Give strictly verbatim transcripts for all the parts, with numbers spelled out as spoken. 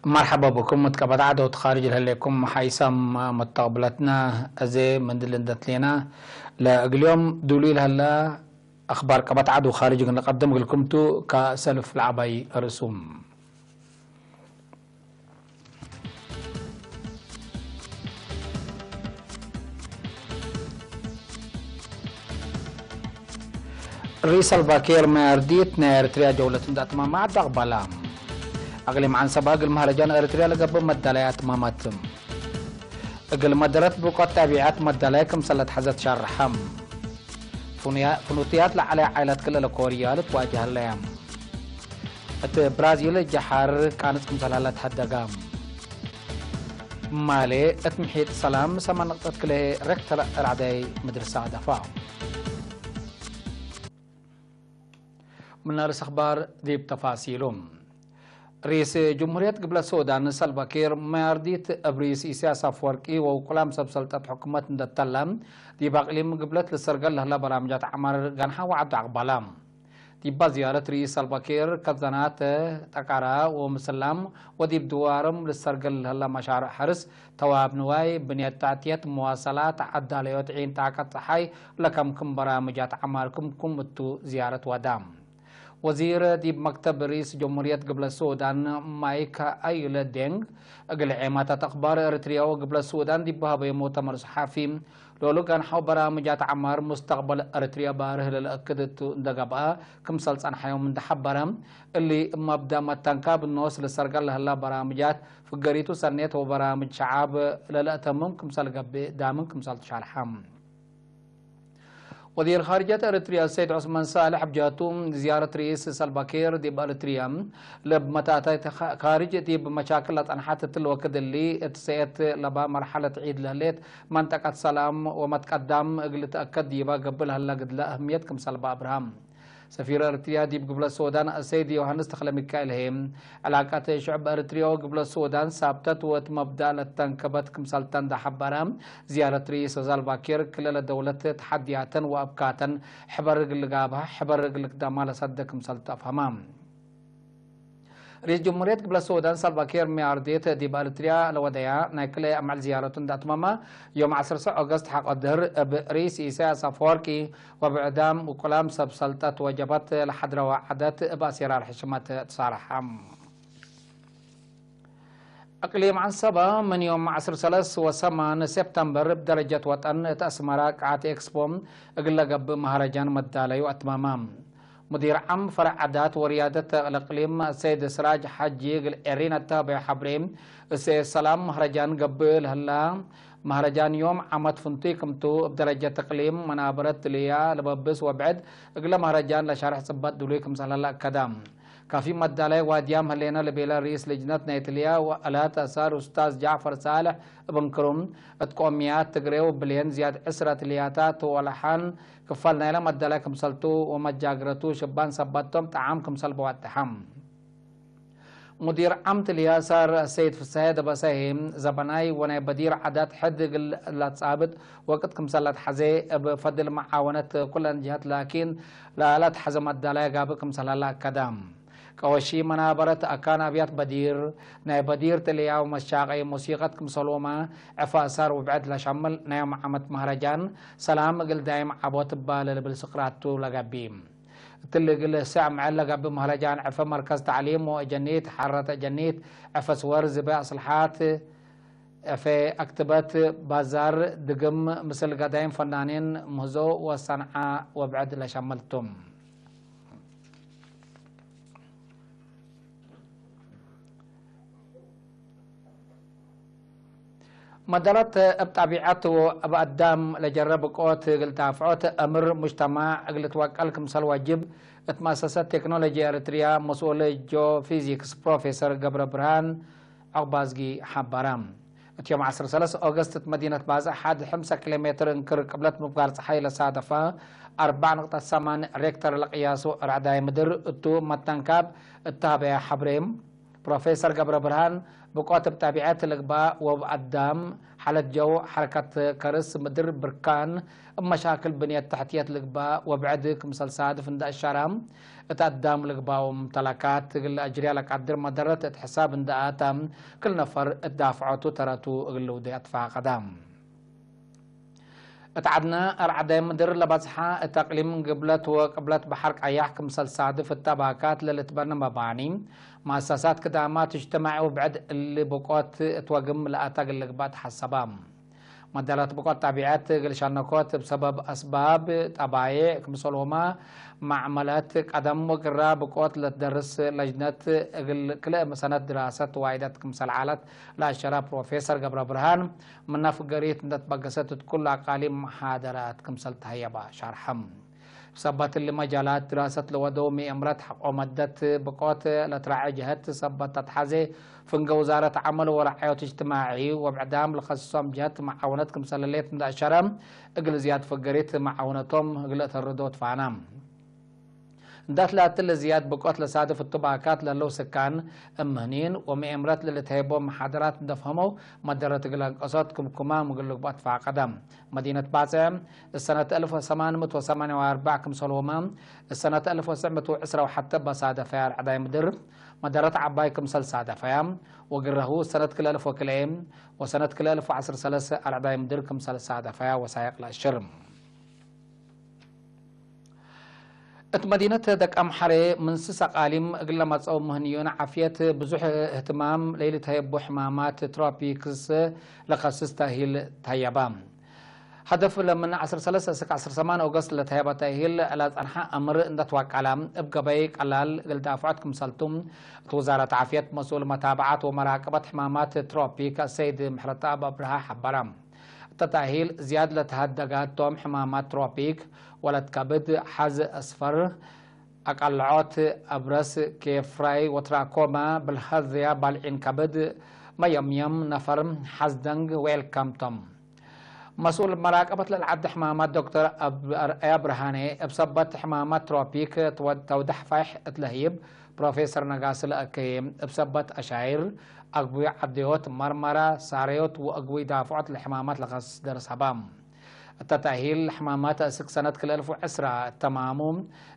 መርሐባ ብኩም። እት ቀበት ዐድ ወእት ካርጅ ለህሌኩም ሓይሳም መተቅብለትነ፣ አዜ ምን ድል እንዴ ህሌነ፣ ለእግል ዮም ዱሉይ ለህለ አክባር ቀበት ዐድ ወካርጅ እግል ንቀድም እግልኩም ቱ። ከሰልፍ ለዐባይ ርእሱም። ርኢስ ሳልቫኪር ማያርዲት ናይ ኤረትርያ ጀውለት እንዴ አትማመ ዐድ አቅበለ። አቅሊም ዐንሰበ እግል መህረጃን ኤረትርያ ለገብእ መዳላይ አትማመት። እግል መደረት ብቆት ጣቢዐት መዳላይ ክምሰል ለትሐዘ ትሸርሐ። ፍኑያ-፣ ፍኑትያት ለዐለ ዓይላት ክልኤ ለኮርያ ልትዋጀህ ህለየ። እት ብራዚል ጀሓር ቃንጽ ክምሰል ሀለ ተሀደገ። ማሌ እት ምሒጥ ሰላም ሰመን ንቅጠት ክልኤ ሬክተር ራዕዳይ ምድር ሳደፋ። ምን ርእስ አኽባር ዲብ ተፋሲሉ። ርኢስ ጅምሁርየት ግብለት ሱዳን ሳልቫኪር ማያርዲት እብ ርኢስ ኢሳያስ አፈወርቂ ወውቁላም ሰብ ሰልጠት ሕኩመት እንዴ ተለ፣ ዲብ አቅሊም ግብለት ልሰርገል ለህለ በራምጃት ዐማር ጋንሓ ወዐዱ አቅበለ። ዲባ ዝያረት ርኢስ ሳልቫኪር ከዘናት ጠቃራ ወምስላም ወዲብ ድዋርም ልሰርገል ለህለ መሻርዕ ሐርስ፣ ተዋብ ንዋይ፣ ብንየት ታእትየት፣ መዋሰላት፣ ዐዳለዮት ዒን ጣቀት ጸሓይ ለከምክም በራምጃት ዐማር ክምኩም እቱ ዝያረት ወዳ። ወዚር ዲብ መክተብ ርኢስ ጀምሁርየት ግብለት ሱዳን ማይክ አዩለ ዴንግ እግል ዔማታት አኽባር ኤረትርያ ወግብለት ሱዳን ዲብ ሀበዩ ሙእተመር ሰሓፊ፣ ሎሉ ጋንሐው በራምጃት ዐማር ሙስተቅበል ኤረትርያ ባርህ ለልአክድ እቱ እንዴ ገብአ ክምሰል ጸንሐዮም እንዴ ሐበረ፣ እሊ እብ መብደእ መተንካብ ኖስ ልሰርገል ለህላ በራምጃት ፍገሪቱ ሰኔት ወበራምጅ ሸዓብ ለልአተምም ክምሰል ገብእ ዳምን ክምሰል ትሻልሐ። ወዚር ካርጀት ኤረትርያ ሰይድ ዑስማን ሳልሕ እብ ጀህቱ፣ ዝያረት ርኢስ ሳልቫኪር ዲብ ኤረትርያ፣ ለብ መታእታይ ካርጅ ዲብ መሻክል ለጸንሐት እትሊ ወክድ እሊ፣ እት ሰኤት ለባ መርሐለት ዒድ ለህሌት መንጠቀት ሰላም ወመትቀዳም እግል ልትአከድ ዲባ ገብእ ለህለ ግድለ አህምየት ክምሰል በአብርሃም። ሰፊር ኤረትርያ ዲብ ግብለት ሱዳን አሰይድ ዮሐንስ ተክለሚካኤል ህዬ፣ ዕላቀት ሽዑብ ኤረትርያ ወግብለት ሱዳን ሳብተት ወእት መብዳእ ለተንከበት ክምሰልተ እንዴ ሐበረ፣ ዝያረት ርኢስ ሳልቫኪር ክልኤ ለደውለት ተሐድያተን ወአብካተን ሕበር እግል ልጋብሀ፣ ሕበር እግል ልክደማ ለሰደ ክምሰል ተአፍሀመ። ርኢስ ጅምሁርየት ግብለት ሱዳን ሳልቫኪር ማያርዲት ዲብ ኤረትርያ ለወደያ ናይ ክልኤ አምዕል ዝያረቱ እንዴ አትመመ፣ ዮም ዐስር ኦገስት ሐቆ ድህር እብ ርኢስ ኢሳያስ አፈወርቂ ወብዕዳም ውቁላም ሰብ ሰልጠት ወጀበት ለሐድረወ ዐደት እብ አሴራር ሕሽመት ትሳረሐ። እቅሊም ዐንሰበ ምን ዮም ዐስር ሰለስ ወሰማን ሴፕተምበር እብ ደረጀት ወጠን እት አስመራ ቅዓት ኤክስፖ እግል ለገብእ መሀረጃን መዳለዩ አትመመ። ሙዲር ዓም ፈረዕ ዓዳት ወርያደት ለእቅሊም ሰይድ ስራጅ ሐጂ እግል ኤሪን አተሀበየ ሐብሬ፣ እሴ ሰላም መህረጃን ገብእ ለህላ መህረጃን ዮም ዓመት ፍንቱይ ክምቱ፣ እብ ደረጀት እቅሊም መናበረት ትልያ ለበብስ ወብዕድ እግለ መህረጃን ለሻርሕ ጽበጥ ድሉይ ክምሰል ህለ አከደ። ካፊ መዳላይ ዋድያም ህሌነ ለቤለ ርኢስ ልጅነት ናይ ትልያ ወአላት አሳር ኡስታዝ ጃዕፈር ሳልሕ እብ እንክሩ፣ እት ቆምያት ትግሬ ወብሌን ዝያድ ዕስረ ትልያታት ወለሓን ክፋል ናይለ መዳላይ ክምሰልቱ ወመጃግረቱ ሽባን ሰባቶም ጠዓም ክምሰል በዋድሐ። ሙዲር ዓም ትልያ ሳር ሰይድ ፍሳሄ ደበሰ ህዬ፣ ዘበናይ ወናይ በዲር ዓዳት ሕድ እግል ለትጻብጥ ወቅት ክምሰል ለትሐዜ፣ እብ ፈድል መዓወነት ኩለን ጅሀት ላኪን ለለትሐዜ መዳላይ ጋብእ ክምሰል ሀለ አከደ። ቀወሺ መናበረት አካን አብያት በዲር፣ ናይ በዲር ትልያ ወመሻቀይ ሙሲቀት ክምሰልሁመ፣ ዕፈ አሳር ወብዕድ ለሸምል ናይ ዮም ዓመት መህረጃን ሰላም እግል ዳይም ዐቦ ትባለ ልብል ስቅራቱ ለገብእ። እትሊ እግል ሰዕ መዐል ለገብእ መህረጃን ዕፈ መርከዝ ተዕሊም ወእጀኒት፣ ሐረት እጀኒት፣ ዕፈ ስወር፣ ዝበ አስልሓት፣ ዕፈ አክትበት፣ ባዛር፣ ድግም፣ ምስል ገዳይም ፈናኒን፣ ምህዞ ወሰንዓ ወብዕድ ለሸምል ቱ። መደረት እብ ጣቢዐት ወእብ አዳም ለጀረ ብቆት እግል ዳፍዖት አምር ሙጅተማዕ እግል ልትወቀል ክምሰል ዋጅብ፣ እት መአሰሰት ቴክኖሎጂ ኤረትርያ መስኡል ጂኦፊዚክስ ፕሮፌሰር ገብረብርሃን ዐቅባዝጊ ሐበረ። እት ዮም ዐስር ሰለስ ኦገስት እት መዲነት ባጽዕ ሐድ ሐምሳ ኪሎ ሜትር እንክር ቅብለት ምፍጋር ጸሓይ ለሳደፈ አርበዕ ንቅጠት ሰማን ሬክተር ለቅያሱ ራዕዳይ ምድር እቱ መተንካብ እት ሀበያ ሐብሬ፣ ፕሮፌሰር ገብረብርሃን፣ ብቆት እብ ጠቢዐት ልግባእ ወእብ አዳም፣ ሓለት ጀው፣ ሐረከት ከርስ ምድር፣ ብርካን፣ እብ መሻክል ብንየት ተሕትየት ልግባእ ወብዕድ ክምሰል ሳድፍ እንደ አሸረ፣ እት አዳም ልግባእ ወሙምተለካት እግል ለአጅርያ ለቀድር መደረት እት ሕሳብ እንደ አተ፣ ክል ነፈር እት ዳፍዐቱ ተረቱ እግል ልውዴ አትፋቀደ። እት ዐድነ አርዐዳይ ምድር ለበጽሐ እት አቅሊም ግብለት ወቅብለት በሐር ቀያሕ ክምሰል ሳድፍ እተ ባካት ለልትበነ መባኒ፣ መአሰሳት ክዳማት እጅትማዒ ወብዕድ እሊ ብቆት እት ወግም ለአተ እግል ልግባእ ተሐሰበ። መደረት ብቆት ጠቢዐት እግል ሸነኮት እብ ሰበብ አስባብ ጠባዬዕ ክምሰልሁመ መዕመለት ቀደም ወግራ ብቆት ለትደርስ ለጅነት እግል ክልኤ ሰነት ድራሰት ዋይደት ክምሰል ዐለት ለአሸረ ፕሮፌሰር ገብረብርሃን፣ ምነ ፍገሪት እንደ ትበገሰት እት ኩሉ አቃሊም መሓደራት ክምሰል ተሀየበ ሸርሐ። ሰበት እሊ መጃላት ድራሰት ለወደው ምእምረት ሐቆ መደት ብቆት ለትራዐ ጀህት ሰበት ተትሐዜ ፍንገ ውዛረት ዐመል ወረዓዮት እጅትማዒ ወብዕዳም ለከስሶም ጀህት መዓውነት ክምሰል ህሌት እንደ አሸረ፣ እግል ዝያድ ፍገሪት መዓውነቶም እግል እተርዶ ትፋና። እንደ አትላትል ዝያድ ብቆት ለሳድፍ እቱ ባካት ለህለው ስካን፣ እምህኒን ወምእምረት ለልትሀይቦ መሓደራት እንደ ፈህመው፣ መደረት እግል አንቀሶት ክምኩማም እግል ልግበእ ትፋቀደ። መዲነት ባጽዕ፣ እሰነት አልፍ ወሰማን ምእት ወሰማንያ ወአርበዕ ክምሰልሁመ፣ እሰነት አልፍ ወትስዕ ምእት ወዕስራ ወሐተ በሳደፈያ አርዐዳይ ምድር፣ መደረት ዐባይ ክምሰል ሳደፈያ፣ ወግረሁ ሰነት ክልኤ አልፍ ወክልኤ፣ ወሰነት ክልኤ አልፍ ወዐስር ሰለስ አርዐዳይ ምድር ክምሰል ሳደፈያ ወሳይቅ ለአሽር። እት መዲነት ደቀምሐሬ ምን ስስ አቃሊም እግል ለመጽአው ምህንዩን ዓፍየት ብዙሕ እህትማም ለኢልትሀየቡ ሕማማት ትሮፒክስ ለከስስ ተእሂል ተህየበ። ሀደፍ ለምን ዐስር ሰለስ እስክ ዐስር ሰማን ኦገስት ለተህየበ ተእሂል ለጸንሐ አምር እንደ ትወቀለ፣ እብ ገበይ ቀላል እግል ዳፍዖት ክምሰልቱ፣ እት ውዛረት ዓፍየት መስኡል መታብዓት ወመራቀበት ሕማማት ትሮፒክ አሰይድ ምሕረተአብ አብርሃ ሐበረ። እተ ተእሂል ዝያድ ለተሀደገ ቶም ሕማማት ትሮፒክ፣ ወለት ከብድ፣ ሐዝ አስፈር፣ አቀልዖት፣ አብረስ፣ ኬፍራይ ወትራኮማ፣ ብልሃዝያ፣ ባልዒን ከብድ፣ መየምየም ነፈር፣ ሐዝ ደንግ ወኤልካም ቶም። መስኡል መራቀበት ለልዓዲ ሕማማት ዶክተር አብ-፣ አርአያ ብርሃኔ፣ እብ ሰበት ሕማማት ትሮፒክ ተወ-፣ ተውደሕ ፋይሕ እት ለህይብ፣ ፕሮፌሰር ነጋሲ ለአከየ፣ እብ ሰበት አሻይር፣ አግቡይ ዐደዮት፣ መርመራ፣ ሳረዮት ወአግቡይ ዳፍዖት ለሕማማት ለከስስ ደርስ ሀባ። እተ ተእሂል ሕማማት እስክ ሰነት ክልኤ አልፍ ወዕስራ እት ተማሙ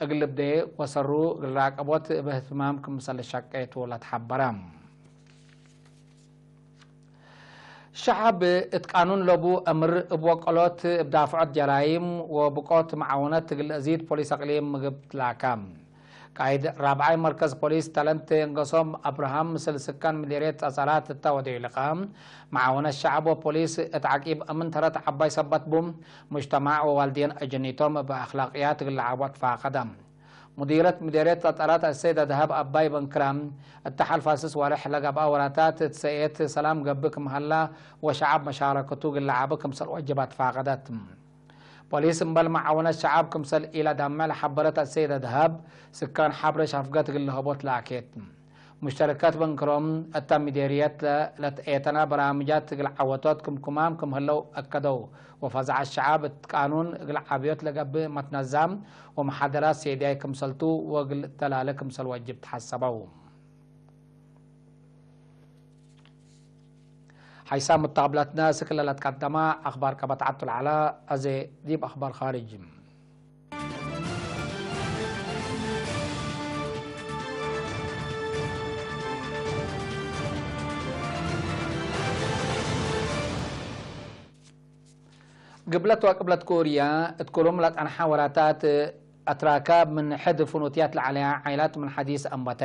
እግል ልብዴ ወሰሩ እግል ራቀቦት እብ እህትማም ክምሰል ሸቄ ቱ ለተሐበረ። ሸዐብ እት ቃኑን ለቡ አምር እብ ወቀሎት እብ ዳፍዖት ጀራይም ወብቆት መዓውነት እግል ለአዚድ ፖሊስ አቅሊም ምግብ ትላከ። ቃይድ ራብዓይ መርከዝ ፖሊስ ተለንት የንገሶም አብርሃም ምስል ስካን ምዴርየት ጸጸራት እተ ወደዩ ልቀ፣ መዓውነት ሸዐብ ወፖሊስ እት ዐቂብ አምን ተረት ዐባይ ሰበት ቡ፣ ሙጅተማዕ ወዋልድየን አጀኒቶም እብ አክላቅያት እግል ለዐቡ አትፋቀደ። ሙዲረት ምዴርየት ጸጸራት አሰይድ አድሃብ አባይ በንክራ፣ እተ ሐልፍ አስስ ወርሕ ለገብአ ወራታት እት ሰእየት ሰላም ገብእ ክም ሀላ ወሸዐብ መሻረከቱ እግል ለዐቡ ክምሰል ወጅብ አትፋቀደት። ፖሊስ እምበል መዓውነት ሸዐብ ክምሰል ኢለዳምዕ ለሐበረት አሰይድ አድሃብ፣ ስካን ሐብረ ሻፍገት እግል ለሀቦት ለአኬት። ሙሽተረከት በንክሮም፣ እተ ምዴርየት ለ-፣ ለትኤተና በራምጃት እግል ዐወቶት ክምኩማም ክም ህለው አከደው፣ ወፈዛዐት ሸዐብ እት ቃኑን እግል ዐብዮት ለገብእ መትነዛም ወመሓደራት ሴድያይ ክምሰልቱ ወእግል ተላለ ክምሰል ወጅብ ተሐሰበው። ሐይሳም ሙተቀብላትና፣ እስክ ለለትቀደማ አክባር ከበትዓቱ ለዐላ፣ አዜ ዲብ አክባር ካርጅ። ግብለት ወቅብለት ኮርያ፣ እት ክሉም ለጸንሐ ወራታት አትራካብ ምን ሕድ ፍኑትያት ለዐለያ ዓይላት ምን ሐዲስ አንበተ።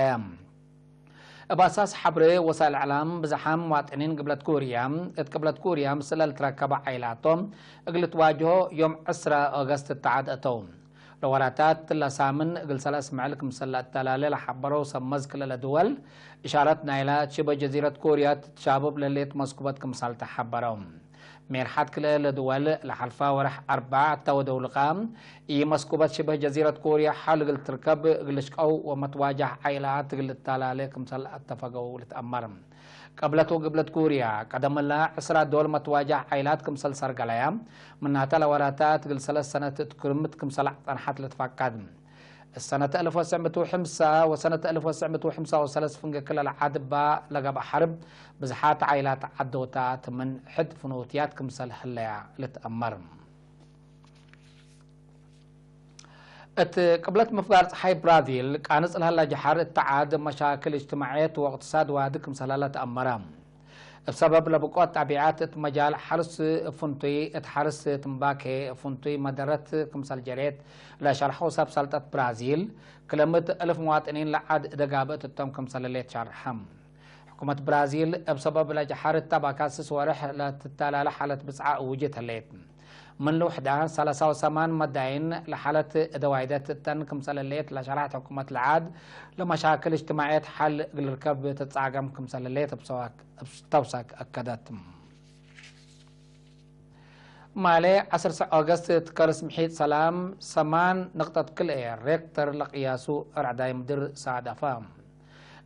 እብ አሳስ ሐብሬ ወሳይል እዕላም፣ ብዝሓም መዋጥኒን ግብለት ኩርያ፣ እት ቅብለት ኩርያ ምስለ ልትረከበ ዓይላቶም እግል ልትዋጅሆ ዮም ዕስራ ኦገስት ተዓድ እተው። ለወራታት ለሳምን እግል ሰለስ ምዕል ክምሰል ለአተላሌ ለሐበረው ሰብ መዝክ ለለድወል፣ እሻረት ናይላ እት ሽበህ ጀዚረት ኮርያ ትትሻብብ ለሌት መስኩበት ክምሰል ተሐበረው። ሜርሐት ክልኤ ለድወል ለሐልፋ ወርሕ አርበዕ እተ ወደው ልቃ፣ ኢመስኩበት ሽበህ ጀዚረት ኮርያ ሐል እግል ትርከብ እግል ልሽቀው ወመትዋጃህ ዓይላት እግል ልታላሌ ክምሰል አተፈገው ልትአመር። ቅብለት ወግብለት ኮርያ፣ ቀደምላ ዕስራ ዶል መትዋጃህ ዓይላት ክምሰል ሰርገለያ፣ ምናተ ለወራታት እግል ሰለስ ሰነት እት ክርምት ክምሰል ጸንሐት ልትፈቀድ። ሰነት አልፍ ወትሰዕ ምእት ወሐምሳ ወሰነት አልፍ ወትሰዕ ምእት ወሐምሳ ወሰለስ ፍንጌ ክለ ለዓድባ ለገብአ ሐርብ፣ ብዝሓት ዓይላት ዐዶታት ምን ሕድ ፍኖትያት ክምሰል ህለያ ልትአመር። እት ቅብለት ምፍጋር ጸሓይ ብራዚል፣ ቃንጽ ለሀላ ጀሐር እት ዐድ መሻክል እጅትማዕየት ወእቅትሳድ ዋዲ ክምሰል ሀለ ተአመረ። እብ ሰበብ ለብቆት ጣቢዐት እት መጃል ሐርስ ፍንቱይ፣ እት ሐርስ ትምባኬ ፍንቱይ መደረት ክምሰል ጀሬት ለሸርሐው ሰብ ሰልጠት ብራዚል፣ ክለ ምእት እልፍ መዋጥኒን ለዐድ እደ ጋብእ እቶም ክምሰል ህሌት ሸርሐ። ሕኩመት ብራዚል፣ እብ ሰበብ ለጀሐር እት አባካስስ ወርሕ ለትታላለ ሓለት ብጽዓ እውጅት ህሌት። ምን ልውሕዳ ሰላሳ ወሰማን መዳይን ለሓለት እደ ዋይደት እተን ክምሰል ህሌት ለሸርሐት ሕኩመት ለዐድ፣ ለመሻክል እጅትማዕየት ሐል እግል ልርከብ ትትጻገም ክምሰል ህሌት እብ ሰዋክ-፣ እብ ተውሳክ አከደት። ማሌ ዐስር ሰዕ ኦገስት እት ከርስ ምሒጥ ሰላም ሰማን ንቅጠት ክልኤ ሬክተር ለቅያሱ አርዕዳይ ምድር ሳደፈ።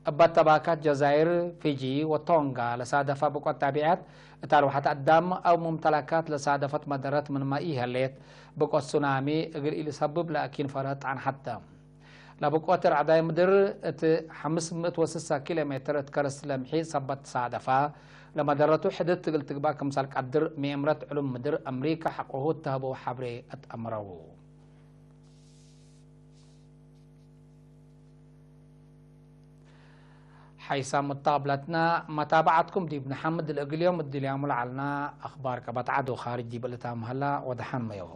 እበ ተባካት ጀዛይር፣ ፊጂ ወቶንጋ ለሳደፈ ብቆት ጣቢዐት፣ እት አርወሐት አዳም አው ሙምተላካት ለሳደፈት መደረት ምንመ ኢሀሌት፣ ብቆት ሱናሚ እግል ኢልሰብብ ለአኪን ፈርሀት ጣንሐተ። ለብቆት ርዕዳይ ምድር እት ሐምስ ምእት ወስሳ ኪሎ ሜትር እት ከርስ ለምሒጥ ሰበት ሳደፈ፣ ለመደረቱ ሕድት እግል ትግባእ ክምሰል ቀድር፣ ምኤምረት ዕሉም ምድር አምሪከ ሐቆሁ ተህበው ሐብሬ እት አምረው። ሓይሳም መታብለትና መታብዓትኩም ዲብ ነሐምድ፣ ለእግል ዮም እድልያሙ ለዐልና አኽባር ቀበት ዐድ ወኻርጅ ዲብ እልታም ሀላ ወደሐን መየው።